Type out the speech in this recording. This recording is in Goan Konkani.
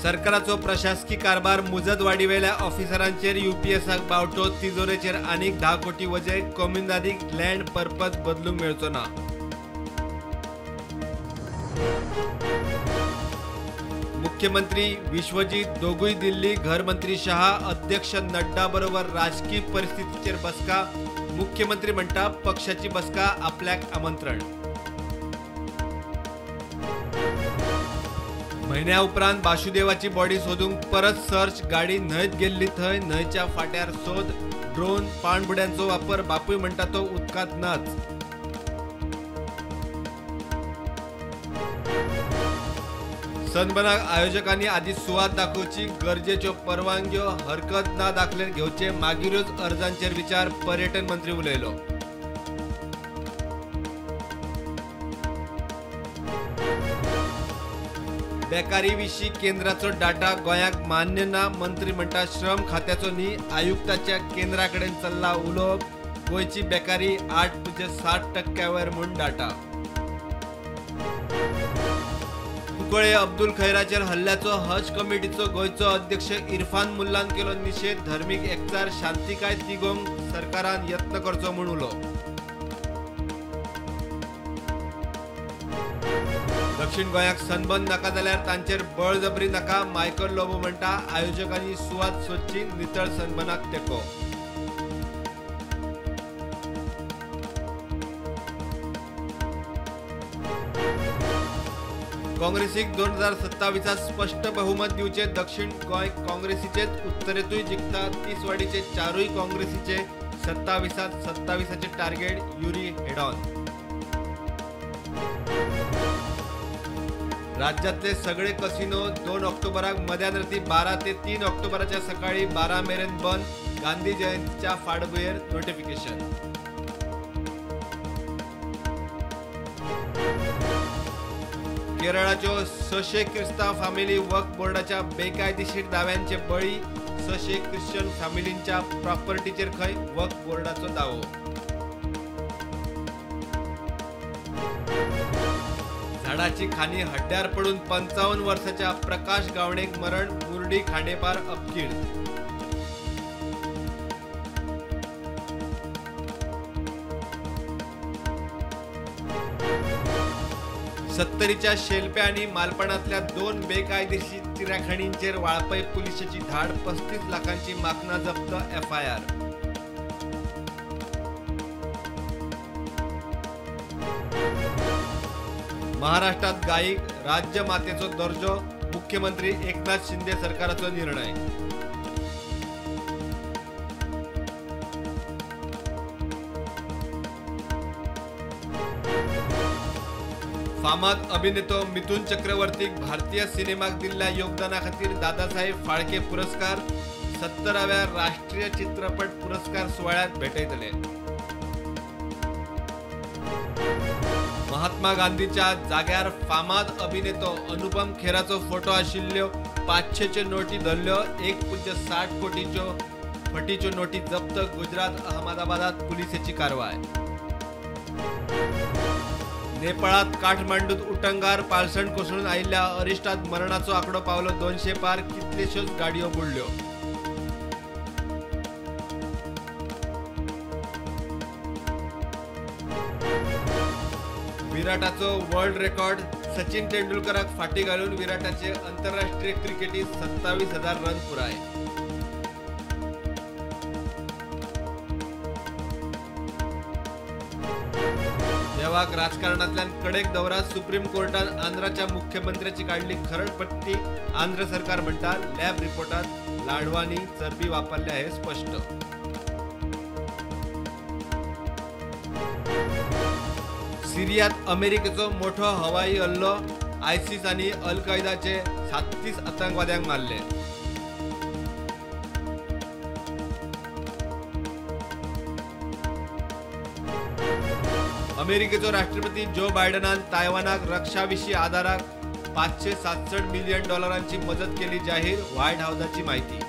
सरकाराचो प्रशासकी कारभार मुजतवाडीवेल्या ऑफिसरांचेर यूपीएसाक बावटो, तिजोरेचेर आनीक 10 कोटी वजे, कोमुनिदादीक लँड पर्पज बदलूंक मेळचो ना। मुख्यमंत्री विश्वजीत दोगूय दिल्ली, घरमंत्री शहा अध्यक्ष नड्डा बरोबर राजकीय परिस्थितीचेर बसका। मुख्यमंत्री म्हणटा पक्षाची बसका आपल्याक आमंत्रण। म्हयन्या उपरांत बाशुदेवाची बॉडी सोदूंक परत सर्च, गाडी न्हंयत गेल्ली थंय न्हंयच्या फाट्यार सोद, ड्रोन पाणबुड्यांचो वापर, बापूय म्हणटा तो उदकांत नाच। सनबर्नाक आयोजकांनी आदी सुवात दाखोवची, गरजेच्यो परवानग्यो हरकत ना दाखले घेवचे, मागीरूच अर्जांचेर विचार, पर्यटन मंत्री उलयलो। बेकारी विशीं केंद्राचो डाटा गोंयाक मान्य ना, मंत्री म्हणटा श्रम खात्याचो न्ही आयुक्ताच्या केंद्रा कडेन चल्ला उलोवप, गोंयची बेकारी 8.7% वयर म्हूण डाटा। कुंकळे अब्दुल खैराचेर हल्ल्याचो हज कमिटीचो गोंयचो अध्यक्ष इरफान मुल्लान केलो निशेध, धर्मीक एकचार शांतिकाय तिगोवंक सरकारान यत्न करचो म्हूण उलो। दक्षिण गोंयाक सनबर्न नाका जाल्यार तांचेर बळजबरी नाका, मायकल लोबो म्हणटा आयोजकांनी सुवात सोदची, नितळ सनबर्नाक तेंको। काँग्रेसीक 2027 स्पष्ट बहुमत दिवचे, दक्षिण गोंय काँग्रेसीचेच उत्तरेंतूय जिखता, तिसवाडीचे 4 काँग्रेसीचे, 27 27 टार्गेट, युरी हेडॉन। राज्यातले सगळे कसिनो 2 ऑक्टोबराक मध्यान राती 12 ते 3 ऑक्टोबराच्या सकाळी 12 मेरेन बंद, गांधी जयंतीच्या फाटभुंयेर नोटिफिकेशन। केरळाच्यो 600 क्रिस्तांव फामिली वक्फ बोर्डाच्या बेकायदेशीर दाव्यांचे बळी, 600 ख्रिश्चन फामिलींच्या प्रॉपर्टीचेर खंय वक्फ बोर्डाचो दावो। झाडाची खाणी हड्ड्यार पडून 55 वर्साच्या प्रकाश गावणेक मरण, मुर्डी खांडेपार अपकीळ। सत्तरीच्या शेलप्या आणि मालपणातल्या 2 बेकायदेशीर चिऱ्याखाणींचेर वाळपय पुलिशेची धाड, 35 लाखांची माकना जप्त, एफआयआर। महाराष्ट्रात गायीक राज्यमातेचो दर्जो, मुख्यमंत्री एकनाथ शिंदे सरकाराचो निर्णय। फामाद अभिनेतो मिथुन चक्रवर्तीक भारतीय सिनेमाक दिल्ल्या योगदाना खातीर दादासाहेब फाळके पुरस्कार 70व्या राष्ट्रीय चित्रपट पुरस्कार सुवाळ्यात भेटयतले। महात्मा गांधीच्या जाग्यार फामाद अभिनेतो अनुपम खेराचो फोटो आशिल्ल्यो 500 नोटी धरल्यो, 1.60 कोटीच्यो फटीच्यो नोटी जप्त, गुजरात अहमदाबादात पुलिसेची कारवाय। नेपाळात काठमांडूत उटंगार पालसण कोसळून आयिल्ल्या अरिश्टात मरणाचो आंकडो पावलो 200 पार, कितलेश्योच गाडयो बुडल्यो। विराटाचो वर्ल्ड रेकॉर्ड, सचिन तेंडुलकराक फाटी घालून विराटाचे आंतरराष्ट्रीय क्रिकेटीत 27,000 रन पुराय। देवाक राजकारणांतल्यान कडेक दवरा, सुप्रीम कोर्टान आंध्राच्या मुख्यमंत्र्याची काडली खरडपट्टी, आंध्र सरकार म्हणटा लॅब रिपोर्टात लाडवांनी चरबी वापरल्या हे स्पष्ट। सिरियात अमेरिकेचो मोठो हवाई हल्लो, आयसीस आनी अल कायदाचे 37 आतंकवाद्यांक मारले। अमेरिकेचो राष्ट्रपती जो बायडनान तायवानाक रक्षा विशीं आधाराक $567 मिलियन मजत केली जाहीर, व्हाईट हाऊसाची माहिती।